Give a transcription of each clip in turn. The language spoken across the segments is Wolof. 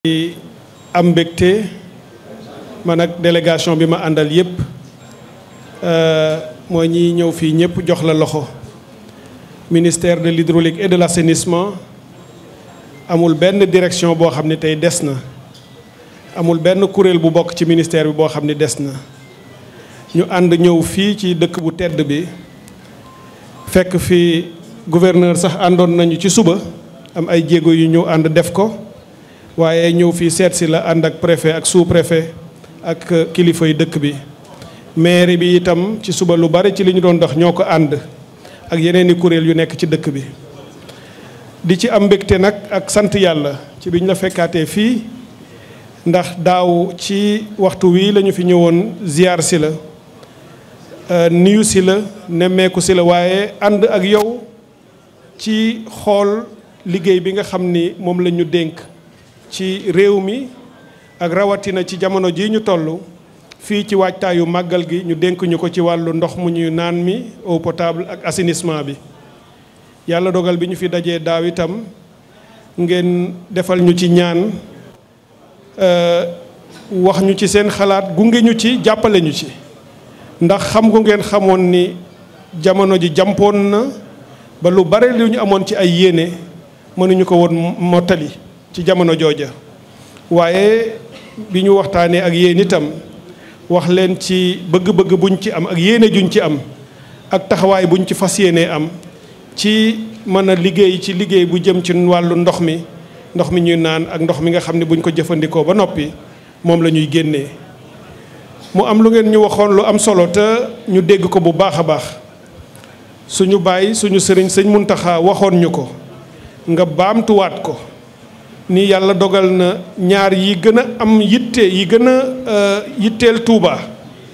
di am mbégte man ak délégation bi ma àndal yépp mooy ñi ñëw fii ñëpp jox la loxo ministère de l'hydraulique et de l'assainissement amul benn direction boo xam ne tey des na amul benn kuréel bu bokk ci ministère bi boo xam ne des na ñu ànd ñëw fii ci dëkk bu tedd bi fekk fi gouverneur sax àndoon nañu ci suba am ay jéego yu ñu ànd def ko waaye ñëw fii seet si la ànd ak préfet ak sous-préfet ak kilifa yi dëkk bi maire bi itam ci suba lu bari ci li ñu doon dox ñoo ko ànd ak yeneeni kuréel yu nekk ci dëkk bi di ci am mbégte nag ak sant yàlla ci bi ñu la fekkaatee fii ndax daaw ci waxtu wii lañu fi ñëwoon ziar si la nuyu si la nemmeeku si la waaye ànd ak yow ci xool liggéey bi nga xam ni moom la ñu dénk ci réew mi ak rawatina ci jamono ji ñu toll fii ci waajtaayu màggal gi ñu dénk ñu ko ci wàllu ndox mu ñuy naan mi eau potable ak assainissement bi yàlla dogal bi ñu fi dajee daaw itam ngeen defal ñu ci ñaan wax ñu ci seen xalaat gunge ñu ci jàppale ñu ci ndax xam gu ngeen xamoon ni jamono ji jàmpoon na ba lu bare lu ñu amoon ci ay yéene mënuñu ko woon mottali ci jamono jooja waaye bi ñu waxtaanee ak yéen itam wax leen ci bëgg-bëgg buñ ci am ak yéene juñ ci am ak taxawaay buñ ci fas yéenee am ci mën a liggéey ci liggéey bu jëm ci wàllu ndox mi ñuy naan ak ndox mi nga xam ne buñ ko jëfandikoo ba noppi moom la ñuy génnee mu am lu ngeen ñu waxoon lu am solo te ñu dégg ko bu baax a baax suñu baay suñu sëriñ sëñ Muntaxa waxoon ñu ko nga baamtuwaat ko ni yàlla dogal na ñaar yi gën a am yitte yi gën a yitteel Touba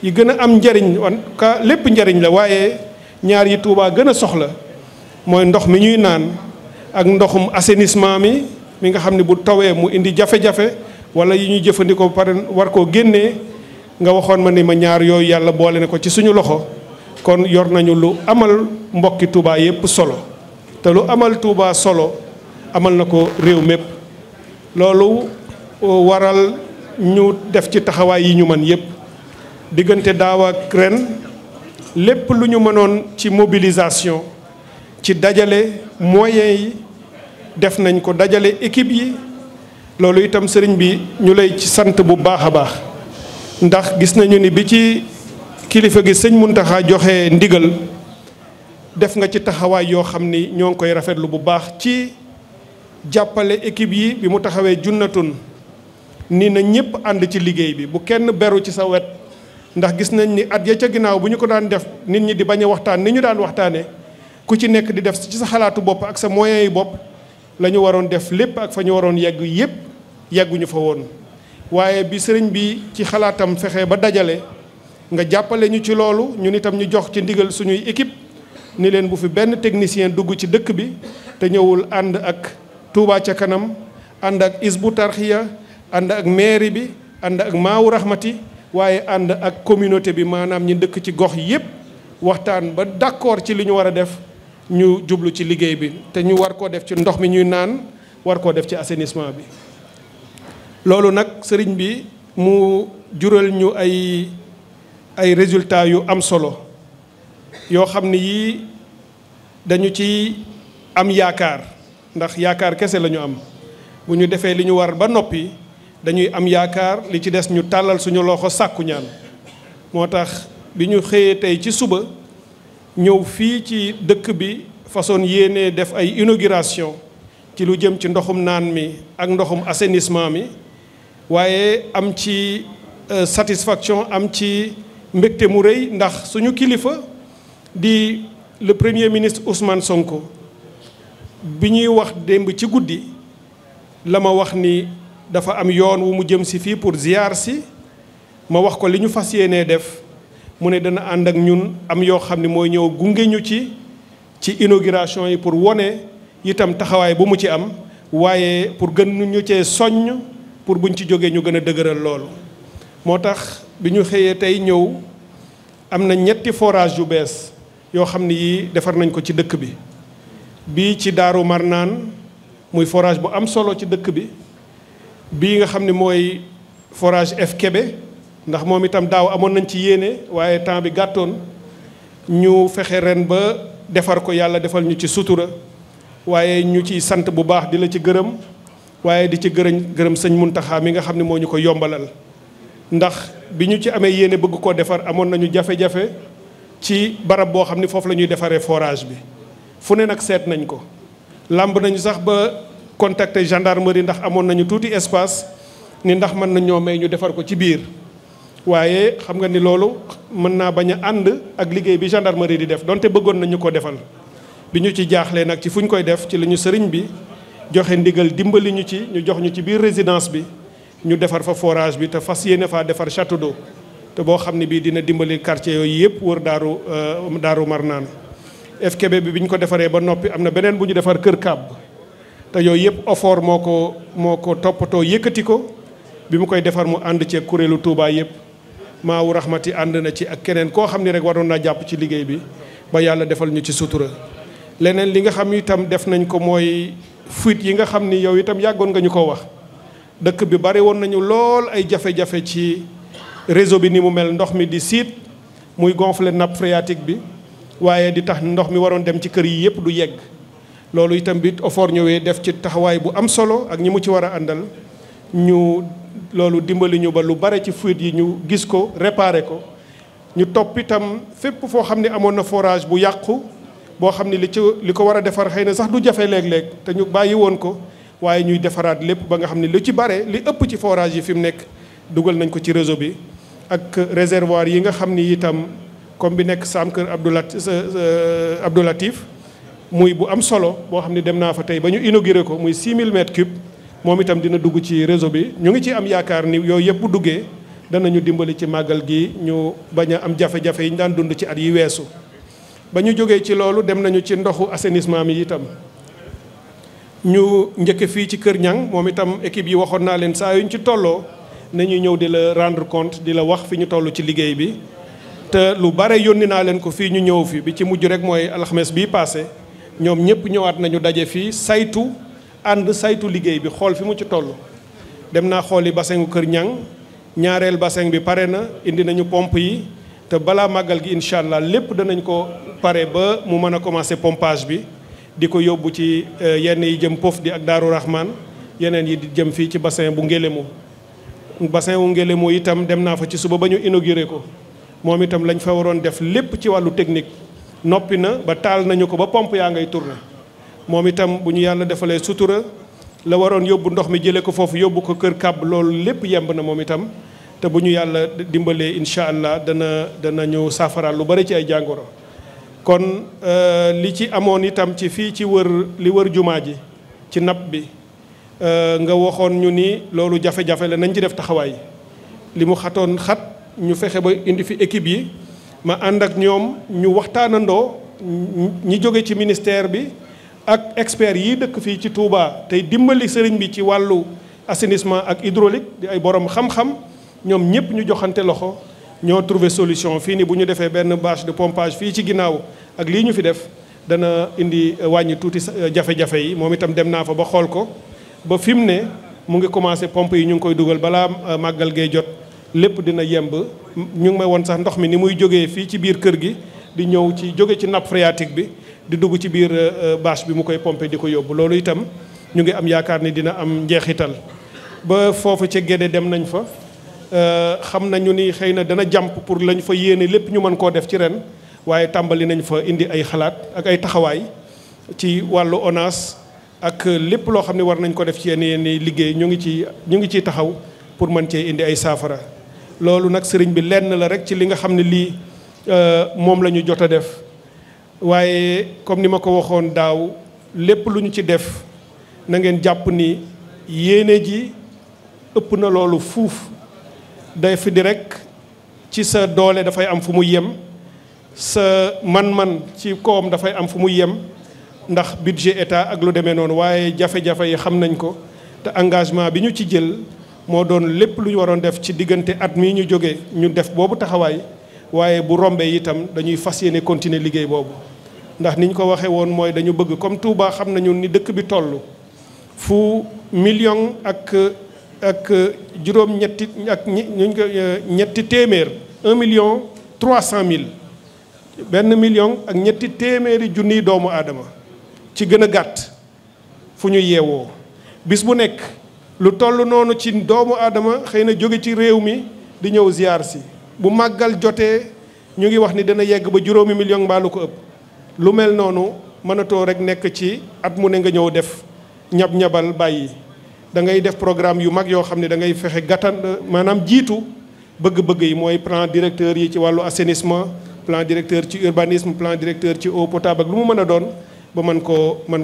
yi gën a am njariñ wan ka lépp njariñ la waaye ñaar yi Touba gën a soxla mooy ndox mi ñuy naan ak ndoxum assainissement mi nga xam ne bu tawee mu indi jafe-jafe wala yi ñuy jëfandikoo pare war koo génnee nga waxoon ma ni ma ñaar yooyu yàlla boole na ko ci suñu loxo kon yor nañu lu amal mbokki Touba yépp solo te lu amal Touba solo amal na ko réew mépp loolu waral ñu def ci taxawaay yi ñu mën yépp diggante daaw ak ren lépp lu ñu mënoon ci mobilisation ci dajale moyens yi def nañ ko dajale équipe yi loolu itam sëriñ bi ñu lay ci sant bu baax a baax ndax gis nañu ni bi ci kilifa gi sëñ Muntaxa joxe ndigal def nga ci taxawaay yoo xam ni ñoo ngi koy rafetlu bu baax ci jàppale équipe yi bi mu taxawee junnatun ni na ñëpp ànd ci liggéey bi bu kenn beru ci sa wet ndax gis nañ ni at ya ca ginnaaw bu ñu ko daan def nit ñi di bañ a waxtaan ni ñu daan waxtaane ku ci nekk di def ci sa xalaatu bopp ak sa moyens yi bopp la ñu waroon def lépp ak fa ñu waroon yegg yépp yegguñu fa woon waaye bi sëriñ bi ci xalaatam fexe ba dajale nga jàppale ñu ci loolu ñun itam ñu jox ci ndigal suñuy équipe ni leen bu fi benn technicien dugg ci dëkk bi te ñëwul ànd ak Touba ca kanam ànd ak Isbu Tarxiya ànd ak mairie bi ànd ak Maawu Rahmati waaye ànd ak communauté bi maanaam ñi dëkk ci gox yépp waxtaan ba d'accord ci li ñu war a def ñu jublu ci liggéey bi te ñu war koo def ci ndox mi ñuy naan war koo def ci assainissement bi loolu nag sëriñ bi mu jural ñu ay résultats yu am solo yoo xam ni yii dañu ci am yaakaar ndax yaakaar kese la ñu am bu ñu defee li ñu war ba noppi dañuy am yaakaar li ci des ñu tàllal suñu loxo sàkku ñaan moo tax bi ñu xëyee tey ci suba ñëw fii ci dëkk bi façon yéene def ay inauguration ci lu jëm ci ndoxum naan mi ak ndoxum assainissement mi waaye am ci satisfaction am ci mbégte mu rëy ndax suñu kilifa di le premier ministre Ousmane Sonko bi ñuy wax démb ci guddi la ma wax ni dafa am yoon wu mu jëm si fii pour ziar si ma wax ko li ñu fas yéenee def mu ne dana ànd ak ñun am yoo xam ne mooy ñëw gunge ñu ci inauguration yi pour wone itam taxawaay bu mu ci am waaye pour gën ñu cee soññ pour buñ ci jógee ñu gën a dëgëral loolu moo tax bi ñu xëyee tey ñëw am na ñetti forage yu bees yoo xam ne yii defar nañ ko ci dëkk bi bii ci Daaru Marnaan muy forage bu am solo ci dëkk bi bii nga xam ne mooy forage F Kébé ndax moom itam daaw amoon nañ ci yéene waaye temps bi gàttoon ñu fexe ren ba defar ko yàlla defal ñu ci sutura waaye ñu ciy sant bu baax di la ci gërëm waaye di ci gërëm sëñ Muntaxa mi nga xam ne moo ñu ko yombalal ndax bi ñu ci amee yéene bëgg koo defar amoon nañu jafe-jafe ci barab boo xam ne foofu la ñuy defaree forage bi fu ne nag seet nañ ko làmb nañu sax ba contacter gendarmerie ndax amoon nañu tuuti espace ni ndax mën na ñoo may ñu defar ko ci biir waaye xam nga ni loolu mën naa bañ a ànd ak liggéey bi gendarmerie di def donte bëggoon nañu ko defal bi ñu ci jaaxlee nag ci fu ñu koy def ci la ñu sëriñ bi joxe ndigal dimbali ñu ci ñu jox ñu ci biir résidence bi ñu defar fa forage bi te fas yéene faa defar château d'eau te boo xam ne bii dina dimbali quartier yooyu yëpp wër daaru Marnaan FKB bi ñu ko defaree ba noppi am na beneen bu ñu defar Kër Kàbb te yooyu yëpp OFOR moo ko toppatoo yëkkati ko bi mu koy defar mu ànd ci kuréelu Touba yëpp Maawu Rahmati ànd na ci ak keneen koo xam ne rek waroon naa jàpp ci liggéey bi ba yàlla defal ñu ci sutura leneen li nga xam itam def nañ ko mooy fuite yi nga xam ni yow itam yàggoon nga ñu ko wax dëkk bi bari woon nañu lool ay jafe-jafe ci réseau bi ni mu mel ndox mi di siit muy gonfler nappe phréatique bi waaye di tax ndox mi waroon dem ci kër yi yëpp du yegg loolu itam bi OFOR ñëwee def ci taxawaay bu am solo ak ñi mu ci war a àndal ñu loolu dimbali ñu ba lu bare ci fuite yi ñu gis ko réparer ko ñu topp itam fépp foo xam ne amoon na forage bu yàqu boo xam ne li ko war a defar xëy na sax du jafe léeg-léeg te ñu bàyyi woon ko waaye ñuy defaraat lépp ba nga xam ne lu ci bare li ëpp ci forage yi fi mu nekk dugal nañ ko ci réseau bi ak réservoir yi nga xam ni itam comme bi nekk Sam Kër Abdou Latif muy bu am solo boo xam ne dem naa fa tey ba ñu inauguré ko muy 6000 mètres cubes moom itam dina dugg ci réseau bi ñu ngi ci am yaakaar ni yooyu yëpp bu duggee danañu dimbali ci màggal gi ñu bañ a am jafe-jafe yi ñu daan dund ci at yi weesu. ba ñu jógee ci loolu dem nañu ci ndoxu assainissement mi itam ñu njëkk fii ci Kër Ñang moom itam équipe yi waxoon naa leen saa yuñ ci tolloo nañuy ñëw di la rendre compte di la wax fi ñu toll ci liggéey bi te lu bare yónni naa leen ko fii ñu ñëw fi bi ci mujj rek mooy alxames bii passé ñoom ñëpp ñëwaat nañu daje fii saytu liggéey bi xool fi mu ci toll dem naa xooli bassin gu Kër Ñang ñaareel bassin bi pare na indi nañu pompe yi te balaa màggal gi incha allah lépp danañ ko pare ba mu mën a commencer pompage bi di ko yóbbu ci yenn yi jëm Pof di ak Daaru Rahman yeneen yi di jëm fii ci bassin bu Ngélémou bassin wu Ngélémou itam dem naa fa ci suba ba ñu inauguré ko moom itam lañ fa waroon def lépp ci wàllu technique noppi na ba taal nañu ko ba pompe yaa ngay tourné moom itam bu ñu yàlla defalee sutura la waroon yóbbu ndox mi jëlee ko foofu yóbbu ko Kër Kàbb loolu lépp yemb na moom itam te bu ñu yàlla dimbalee incha allah dana ñu saafaraal lu bari ci ay jàngoro. kon li ci amoon itam ci fii ci li wër jumaa ji ci napp bi nga waxoon ñu ni loolu jafe-jafe la nañ ci def taxawaay li mu xatoon xat ñu fexe ba indi fi équipe yi ma ànd ak ñoom ñu waxtaanandoo ñi jóge ci ministère bi ak experts yi dëkk fii ci Touba tey dimbali sëriñ bi ci wàllu assainissement ak hydraulique di ay borom xam-xam ñoom ñëpp ñu joxante loxo ñoo trouvé solution fii ni bu ñu defee benn bâche de pompage fii ci ginnaaw ak lii ñu fi def dana indi wàññi tuuti jafe-jafe yi moom itam dem naa fa ba xool ko ba fi mu ne mu ngi commencé pompe yi ñu ngi koy dugal balaa màggal gee jot lépp dina yemb ñu ngi may woon sax ndox mi ni muy jógee fii ci biir kër gi di ñëw ci jóge ci nappe phréatique bi di dugg ci biir bâche bi mu koy pompe di ko yóbbu loolu itam ñu ngi am yaakaar ni dina am njeexital ba foofu ca Gédé dem nañ fa xam nañu ni xëy na dana jàmp pour lañ fa yéene lépp ñu mën koo def ci ren waaye tàmbali nañ fa indi ay xalaat ak ay taxawaay ci wàllu ONAS ak lépp loo xam ne war nañ ko def ci yenn liggéey ñu ngi ciy taxaw pour mën cee indi ay saafara loolu nag sëriñ bi lenn la rek ci li nga xam ne lii moom la ñu jot a def waaye comme ni ma ko waxoon daaw lépp lu ñu ci def na ngeen jàpp ni yéene ji ëpp na loolu fuuf day fi di rek ci sa doole dafay am fu muy yem sa man-man ci kawam dafay am fu muy yem ndax budget état ak lu demee noonu waaye jafe-jafe yi xam nañ ko te engagement bi ñu ci jël moo doon lépp lu ñu waroon def ci diggante at mii ñu jóge ñu def boobu taxawaay waaye bu rombee itam dañuy fas yéene continuer liggéey boobu ndax ni ñu ko waxee woon mooy dañu bëgg comme Touba xam nañu ni dëkk bi toll fu million ak ak juróom ñetti ak ñetti téeméer 1,3 million ak ñetti téeméeri junniy doomu aadama ci gën a gàtt fu ñu yeewoo bis bu nekk lu toll noonu ci doomu aadama xëy na jóge ci réew mi di ñëw ziar si bu màggal jotee ñu ngi wax ni dana yegg ba juróomi million mbaa lu ko ëpp lu mel noonu mënatoo rek nekk ci at mu ne nga ñëw def ñab-ñabal bàyyi da ngay def programme yu mag yoo xam ne da ngay fexe gàttan maanaam jiitu bëgg-bëgg yi mooy plan directeur yi ci wàllu assainissement plan directeur ci urbanisme plan directeur ci eau potable ak lu mu mën a doon ba mën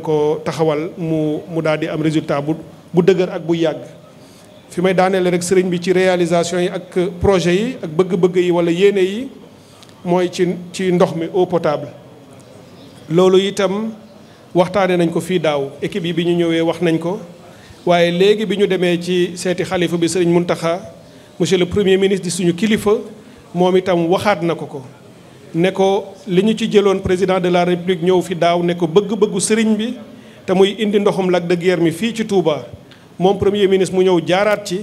koo taxawal mu daal di am résultat bu dëgër ak bu yàgg fi may daaneel rek sëriñ bi ci réalisation yi ak projet yi ak bëgg-bëgg yi wala yéene yi mooy ci ndox mi eau potable loolu itam waxtaane nañ ko fii daaw équipe yi bi ñu ñëwee wax nañ ko waaye léegi bi ñu demee ci seeti xalifa bi sëriñ Muntaxa monsieur le premier ministre di suñu kilifa moom itam waxaat na ko ne ko li ñu ci jëloon président de la république ñëw fi daaw ne ko bëgg-bëggu sëriñ bi te muy indi ndoxum Lac de Guiers mi fii ci Touba moom premier ministre mu ñëw jaaraat ci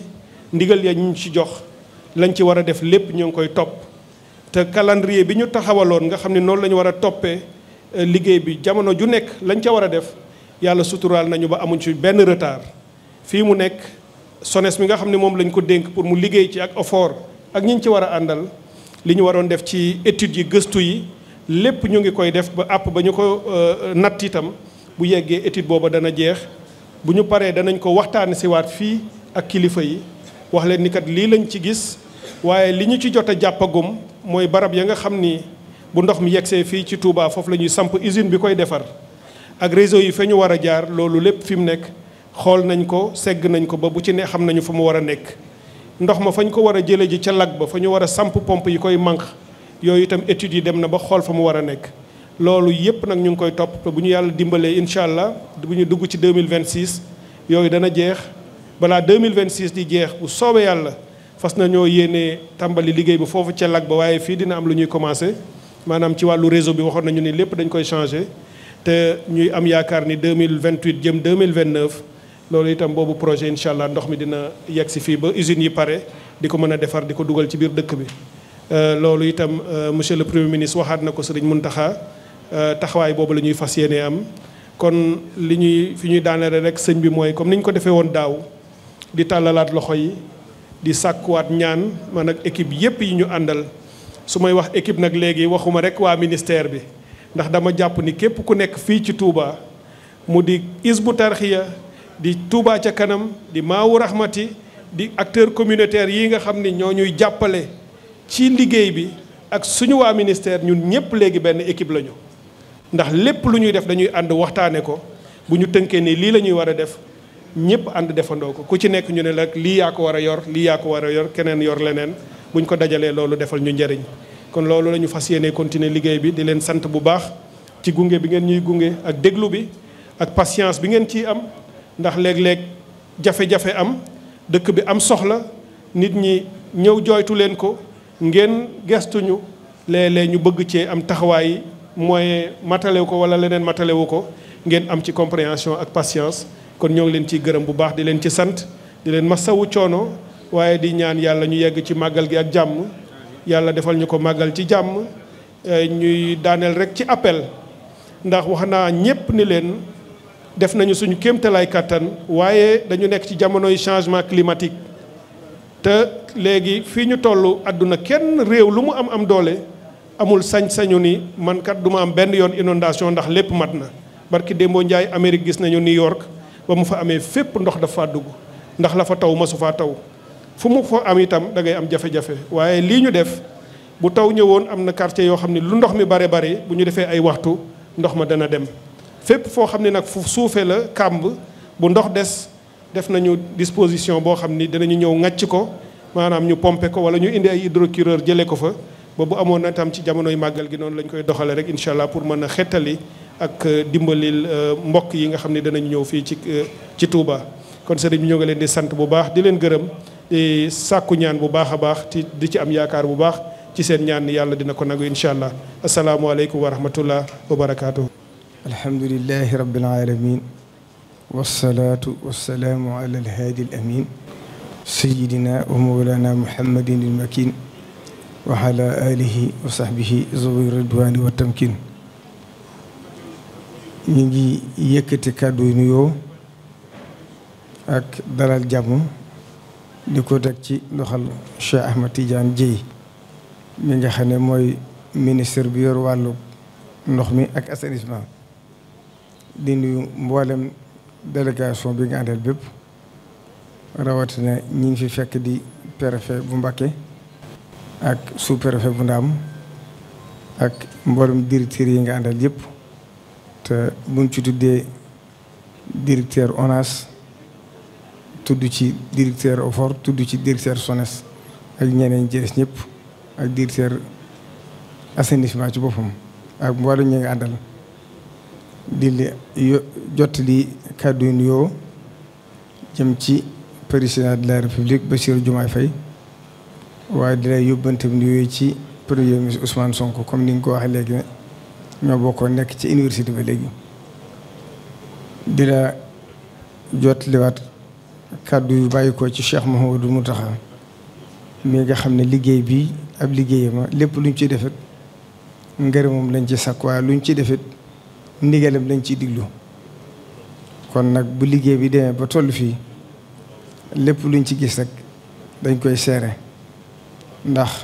ndigal ya ñu ci jox lañ ci war a def lépp ñoo ngi koy topp te calendrier bi ñu taxawaloon nga xam ne noonu la ñu war a toppee liggéey bi jamono ju nekk lañ ca war a def yàlla suturaal nañu ba amuñ ci benn retard fii mu nekk SONES mi nga xam ne moom lañ ko dénk pour mu liggéey ci ak OFOR ak ñi ñu ci war a àndal li ñu waroon def ci études yi gëstu yi lépp ñu ngi koy def ba àpp ba ñu ko natt itam bu yeggee étude booba dana jeex bu ñu paree danañ ko waxtaane si waat fii ak kilifa yi wax leen ni kat lii lañ ci gis waaye li ñu ci jot a jàppagum mooy barab ya nga xam ni bu ndox mi yegsee fii ci Touba foofu la ñuy samp usine bi koy defar ak réseau yi fa ñu war a jaar loolu lépp fi mu nekk xool nañ ko segg nañ ko ba bu ci ne xam nañu fa mu war a nekk ndox ma fañ ko war a jële ji ca lag ba fa ñu war a samp pompe yi koy manque yooyu itam études yi dem na ba xool fa mu war a nekk loolu yépp nag ñu ngi koy topp te bu ñu yàlla dimbalee incha allah bu ñu dugg ci 2026 yooyu dana jeex balaa 2026 di jeex bu soobee yàlla fas na ñoo yéenee tàmbali liggéey bi foofu ca lag ba waaye fii dina am lu ñuy commencé maanaam ci wàllu réseau bi waxoon nañu ni lépp dañ koy changé te ñuy am yaakaar ni 2028 jëm 2029 loolu itam boobu projet incha allah ndox mi dina yegg si fii ba usines yi pare di ko mën a defar di ko dugal ci biir dëkk bi loolu itam monsieur le premier ministre waxaat na ko sëriñ Muntaxa taxawaay boobu la ñuy fas yéene am kon fi ñuy daaneel rek sëñ bi mooy comme ni ñu ko defee woon daaw di tàllalaat loxo yi di sàkkuwaat ñaan man ak équipe yépp yi ñu àndal su may wax équipe nag léegi waxuma rek waa ministère bi ndax dama jàpp ni képp ku nekk fii ci Touba mu di Hizbut Tarqiyyah di Touba ca kanam di Maawu Rahmati di acteur communautaire yi nga xam ni ñoo ñuy jàppale ci liggéey bi ak suñu waa ministère ñun ñëpp léegi benn équipe lañu ndax lépp lu ñuy def dañuy ànd waxtaane ko bu ñu tënkee ni lii la ñuy war a def ñëpp ànd defandoo ko ku ci nekk ñu ne la lii yaa ko war a yor lii yaa ko war a yor keneen yor leneen buñ ko dajalee loolu defal ñu njëriñ kon loolu la ñu fas yéene continuer liggéey bi di leen sant bu baax ci gunge bi ngeen ñuy gunge ak déglu bi ak patience bi ngeen ciy am ndax léeg-léeg jafe-jafe am dëkk bi am soxla nit ñi ñëw jooytu leen ko ngeen gestuñu léeg-léeg ñu bëgg cee am taxawaay mooy matalewu ko wala leneen matalewu ko ngeen am ci compréhension ak patience kon ñoo ngi leen ciy gërëm bu baax di leen ci sant di leen masawu coono waaye di ñaan yàlla ñu yegg ci màggal gi ak jàmm yàlla defal ñu ko màggal ci jàmm ñuy daaneel rek ci appel ndax wax naa ñépp ni leen def nañu suñu kéemtalaay kàttan waaye dañu nekk ci jamonoy changement climatique te léegi fii ñu toll àdduna kenn réew lu mu am doole amul sañ-sañu ni man kat du ma am benn yoon inondation ndax lépp mat na barki démboo Njaay Amérique gis nañu New York ba mu fa amee fépp ndox dafa dugg ndax la fa taw masu faa taw fu mu fa am itam da ngay am jafe-jafe waaye lii ñu def bu taw ñëwoon am na quartier yoo xam ne lu ndox mi bare bu ñu defee ay waxtu ndox ma dana dem fépp foo xam ne nag fu suufee la kàmb bu ndox def nañu disposition boo xam ni dinañu ñëw ŋàcc ko maanaam ñu pomper ko wala ñu indi ay hydrocureur jëlee ko fa ba bu amoon na tam ci jamonoy màggal gi noonu lañ koy doxale rek incha allah pour mën a xettali ak dimbalil mbokk yi nga xam ne danañu ñëw fii ci Touba. kon sëriñ bi ñoo ngi leen di sant bu baax di leen gërëm di sàkku ñaan bu baax a baax di ci am yaakaar bu baax ci seen ñaan yàlla dina ko nagu incha allah asalaamualeykum wa rahmatullah wa barakaatu. alhamdulilahi rabbil alamin wasalaatu wasalaamu ala alhaadi al amin sayyidina wa mawlana muhammadin il-makin wa ala alihi wa sahbihi zawi ridwani wa tamkin. ñu ngi yëkkati kàddu yu nuyoo ak dalal jàmm di ko teg ci loxal Cheikh Ahmed Tidiane Dièye mi nga xam ne mooy ministre bi yor wàllu ndox mi ak assainissement. di nuyu mboolem délégation bi nga àndal bépp, rawatina ñi ngi fi fekk di préfet bu Mbacké ak sous-préfet bu Ndaam ak mboolem directeurs yi nga àndal yëpp. te buñ ci tuddee directeur ONAS tudd ci directeur OFOR tudd ci directeur SONES ak ñeneen ñi ci ñëpp ak directeur assainissement ci boppam ak mboolem ñi nga àndal. di jottali kàddu yu nuyoo jëm ci président de la république Bassirou Diomaye Faye, waaye di lay yóbbanteem nuyoo ci premier ministre Ousmane Sonko comme ni nga ko waxee léegi ne ñoo bokkoon nekk ci université ba léegi. di la jottaliwaat kàddu yu bàyyi ko ci Cheikh Mouhamadou Mountakha mi nga xam ne liggéey bi ab liggéeyama lépp luñ ciy defet ngërëmam lañ ci sakk, waaye luñ ciy defet ndigalam lañ ciy diglu. kon nag bu liggéey bi demee ba toll fii lépp luñ ci gis rek dañ koy seere, ndax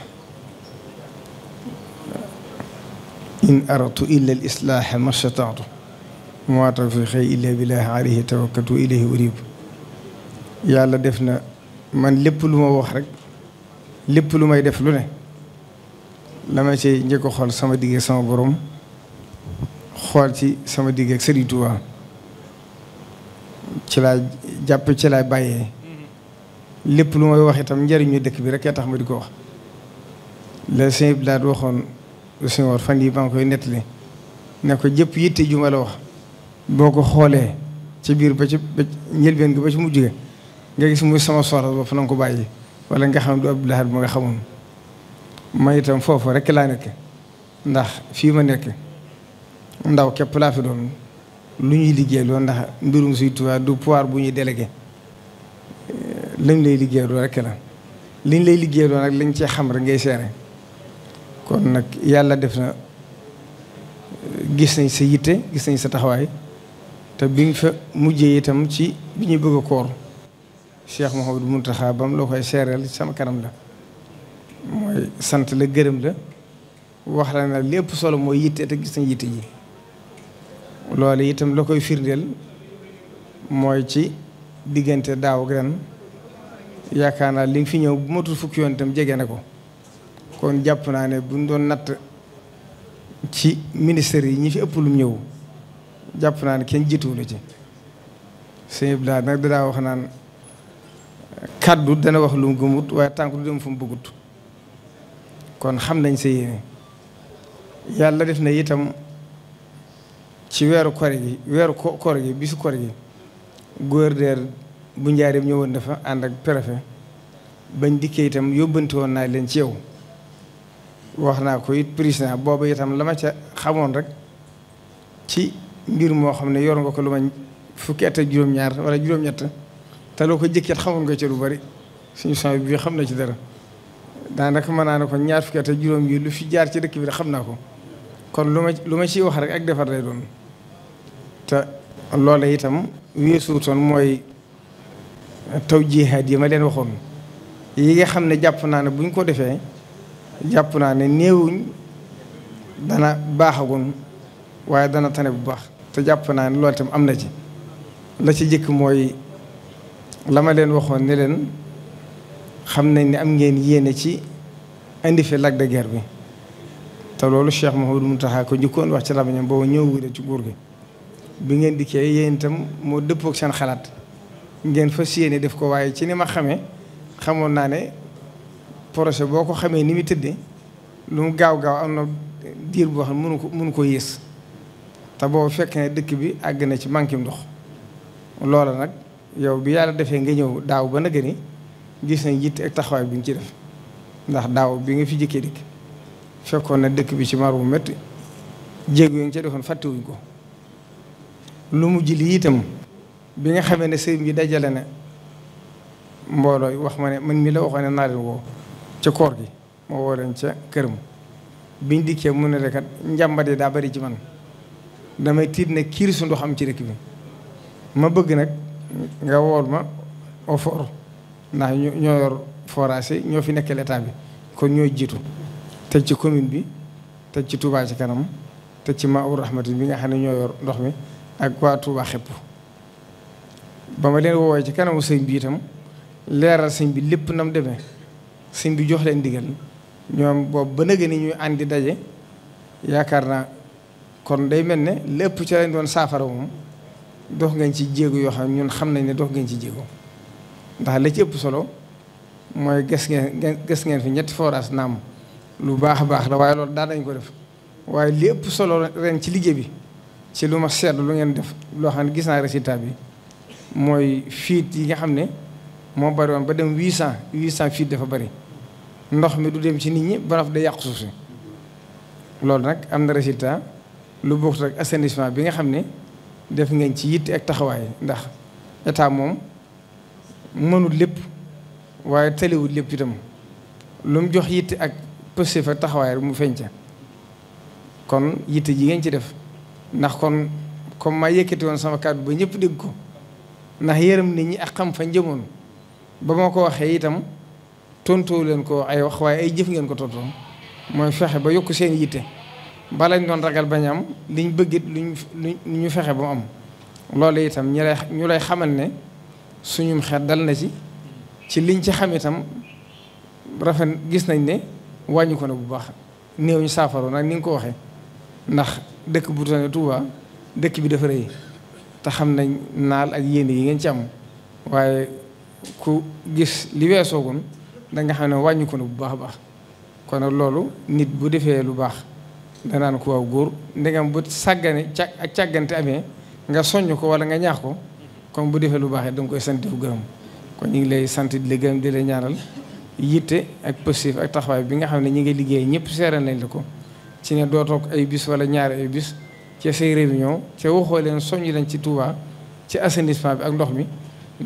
in aratu illa al islaaha ma stataatu ma tawfiqi illa billahi alayhi tawakkaltu ilayhi unib. yàlla def na man lépp lu ma wax rek, lépp lu may def lu ne la ma ci njëkk a xool sama digg sama borom, xool ci sama digg ak Sëriñ Tuubaa, ci laa jàpp ci laa bàyyee. lépp lu may wax itam njëriñu dëkk bi rek yaa tax ma di ko wax. la sëñ bi daal waxoon sëñ War fan yi maa ngi koy nettali ne ko jëpp yitte ju ma la wax boo ko xoolee ci biir ba ci njëlbeen gi ba ci mujj ga nga gis muy sama soxla bopp na nga ko bàyyi, wala nga xam du Abdou Lahad bu nga xamoon. ma itam foofu rek laa nekk, ndax fii ma nekk ndaw képp laa fi doon lu ñuy liggéey loolu, ndax mbirum Sëriñ Tuubaa du pouvoir bu ñuy délégué. lañ lay liggéey loolu rek la liñ lay liggéey loolu nag lañ cee xam rek ngay seere. kon nag yàlla def na gis nañ sa yitte, gis nañ sa taxawaay, te bi nga fa mujjee itam ci bi ñuy bëgg a koor Cheikh Mouhamadou Mountakha bam loo koy seereel sama kanam la, mooy sant la gërëm la, wax la ne lépp solo mooy yitte te gis nañ yitte ji. loolu itam la koy firndeel mooy ci diggante daaw ak ren yaakaar naa li nga fi ñëw bu matul fukki yoon itam jege na ko. kon jàpp naa ne buñ doon natt ci ministère yi ñi fi ëpp lu ñëw jàpp naa ne kenn jiituwu la ci. sëñ bi nag daa wax naan kàddu dana wax lu mu gëmut, waaye tànk du dem fu mu bëggut. kon xam nañ sa yéene. yàlla def na itam ci weeru koor gi bisu koor gi gouverneur bu Njaaréem ñëwoon dafa ànd ak préfet bañ dikkee itam yóbbante woon naa leen ci yow. wax naa ko it président boobu itam la ma ca xamoon rek ci mbir moo xam ne yor nga ko lu ma fukki at ak juróom-ñaar wala juróom-ñett te loo ko jëkkeet xamoon nga ci lu bari. suñu sang bi xam na ci dara, daanaka mën naa ne ko ñaar fukki at ak juróom yi lu fi jaar ci dëkk bi rek xam naa ko. kon lu ma ciy wax rek ak defar lay doon. te loola itam weesuutoon mooy taw jihaad yi ma leen waxoon yi nga xam ne jàpp naa ne buñ ko defee jàpp naa ne néewuñ dana baaxagun, waaye dana tane bu baax. te jàpp naa ne loolu itam am na ci. la ci jëkk mooy la ma leen waxoon ne leen xam nañ ne am ngeen yéene ci indi fi Lac de Guiers bi, te loolu Cheikh Mouhamadou Mountakha ko njëkkoon wax ci làmmiñam boobu ñëw ci nguur gi. bi ngeen dikkee yéen itam moo dëppook seen xalaat ngeen fas yéene def ko, waaye ci ni ma xamoon naa ne projet boo ko xamee ni muy tëddee lu mu gaaw am na diir boo xam ne mënu ko yées. te boobu fekk ne dëkk bi àgg na ci manqué ndox. loola nag yow bi yàlla defee nga ñëw daaw ba nag ni gis nañ yitte ak taxawaay bi nga ci def, ndax daaw bi nga fi jëkkee dikk fekkoon na dëkk bi ci mar bu métti jéego yi nga ca defoon fàttewuñ ko. lu mujj li itam bi nga xamee ne sëriñ bi dajale na mbooloo wax ma ne man mi la waxoon ne naa leen woo ca koor gi moo woo leen ca këram biñ dikkee mu ne rekat njàmbat yi daa bari ci man damay tiit ne kiir su ndox am ci dëkk bi ma bëgg nag nga wool ma au fort ndax ñoo yor forage yi ñoo fi nekkal état bi kon ñooy jiitu teg ci commune bi teg ci Touba ci kanam teg ci Maodo Rahmati bi nga xam ne ñoo yor ndox mi ak waa Touba xepp ba ma leen woowee ci kanamu sëñ bi itam leeral sëñ bi lépp nam demee sëñ bi jox leen digal ñoom boobu ba nëgë ni ñuy àndi daje yaakaar naa kon day mel ne lépp ci lañ doon saafara moom dox ngeen ci jéego yoo xam ne ñun xam nañ ne dox ngeen ci jéego ndax la ci ëpp solo mooy ges ngeen fi ñetti forage naam lu baax a baax la waaye loolu daan nañ ko def waaye li ëpp solo ren ci liggéey bi ci lu ma seetlu lu ngeen def loo xam ne gis naa résultat bi mooy fiit yi nga xam ne moo bari woon ba dem 800 fiit dafa bari ndox mi du dem ci nit ñi ba day yàqu suuf si loolu nag am na résultat lu bokk rek assainissement bi nga xam ne def ngeen ci yitte ak taxawaay ndax état moom mënul lépp waaye taliwul lépp itam lu mu jox yitte ak pëste fa taxawaay rek mu feeñ ca kon yitte ji ngeen ci def ndax kon comme ma yëkkati woon sama kàddu ba ñëpp dégg ko ndax yërëm nit ñi ak xam fa njëmoon ba ma ko waxee itam tontoo leen ko ay wax waaye ay jëf ngeen ko tontoon mooy fexe ba yokk seen yitte balañ doon ragal bañ am liñ bëggit luñ ñu fexe ba mu am loolu itam ñu lay xamal ne suñum xel dal na ci liñ ci xam itam rafet gis nañ ne wàññi ko na bu baax néew ñu saafaro nag ni nga ko waxee ndax dëkk bu tane Touba dëkk bi dafa rëy te xam nañ naal ak yéene yi ngeen ci am waaye ku gis li weesoogun da nga xam ne wàññi ko na bu baax a baax kon nag loolu nit bu defee lu baax danaan ko waaw góor ndegam bu sàggane ak càggante amee nga soññ ko wala nga ñaax ko comme bu defee lu baax da nga koy sant bu gërëm kon ñu ngi lay sant di la gërëm di la ñaanal yitte ak positif ak taxawaay bi nga xam ne ñi ngi liggéey ñëpp seeral nañ la ko ci ne doo toog ay bis wala ñaari ay bis ci say réunion ca waxoo leen soññ leen ci Touba ci assainissement bi ak ndox mi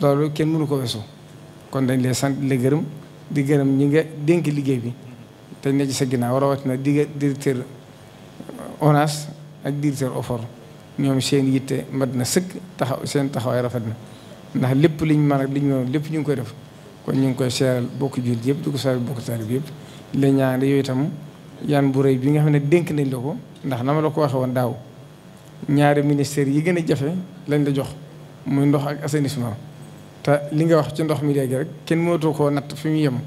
loolu kenn mënu ko weesu kon dañ lay sant di la gërëm di gërëm ñi nga dénk liggéey bi te ne ci sa ginnaaw rawatina directeur ONAS ak directeur OFOR ñoom seen yitte mat na sëkk seen taxawaay rafet na ndax lépp liñ mën ak liñ mën lépp ñu ngi koy def kon ñu ngi koy seeral bokk jullit yëpp di ko seeral bokk taalib yëpp la ñaan yooyu itam yan bu rëy bi nga xam ne dénk nañ la ko ndax na ma la ko waxee woon daaw ñaari ministères yi gën a jafe lañ la jox muy ndox ak assainissement te li nga wax ci ndox mi léegi rek kenn mënatoo koo natt fi mu yem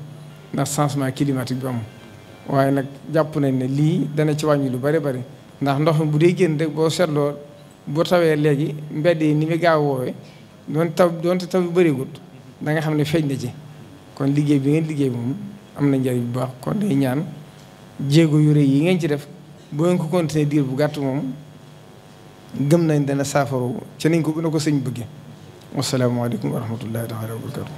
ndax changement climatique bi am waaye nag jàpp nañ ne lii dana ci wàññi lu bari bari ndax ndox mi bu dee génn rek boo seetloo boo tawee léegi mbedd yi ni mu gaaw woowee doonte taw yu bëriwut da nga xam ne feeñ na ci kon liggéey bi ngeen liggéey moom am na njariñ bu baax kon day ñaan jéego yu rëy yi ngeen ci def boo ngeen ko continuer diir bu gàtt moom gëm nañ dana saafaro ci nañ ko na ko sëñ bëgge wasalaamaaleykum wa rahmatullahi taala wa barakatu